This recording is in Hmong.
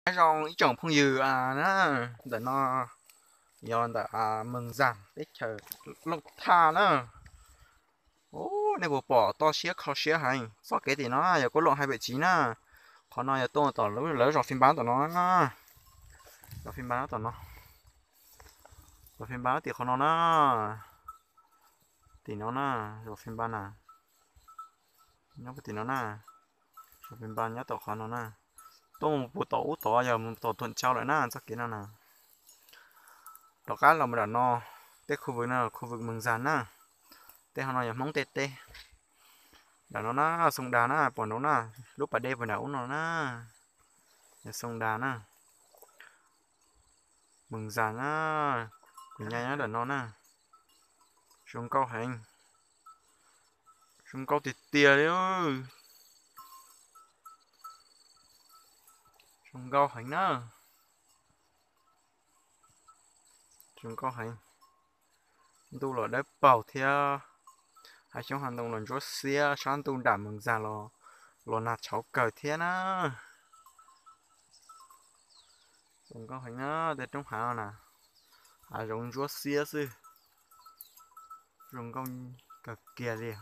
Nyob zoo ib tsoom phooj ywg na, ntawm no yog ntawm Mees Xas teb chaws Looj Thaj na. Nej puas pom toj siab kho siab heev? Txoj kev tim no yog kuv looj hais pem tsiv na. Qhov no yog tuaj tom lawv zos Fij Npab tom no, zos Fij Npab tom no, zos Fij Npab tim qhov no na. Tim no na, zos Fij Npab na, nyob tim no na. Zos Fij Npab nyob tom qhov no na. Tuaj mus puag tom ub tod yog mus tom Tuam Tsau lawm na, txoj kev no na. Rov qab los mus nram no, tej khu vwm no khu vwm Mees Xas na. Tej ho no yog Hmoob tej teb. Nram no na, Xoo Das na, pom nraud na, lub pas dej puag nram ub no na, yog Xoo Das na. Mees Xas na, kuv nyav nyob ntawm no na. Zoo nkauj heev, zoo nkauj tiag tiag li. Zoo nkauj heev na, zoo nkauj heev. Ntuj los dawb paug thiab, hav xyoob hav ntoo los ntsuab xiab, sab ntuj nram Mees Xas los, los nag tshauv kawg thiab na. Zoo nkauj heev na, tej roob hav no na, hav zoov ntsuab xiab xwb. Zoo nkauj kawg kiag li.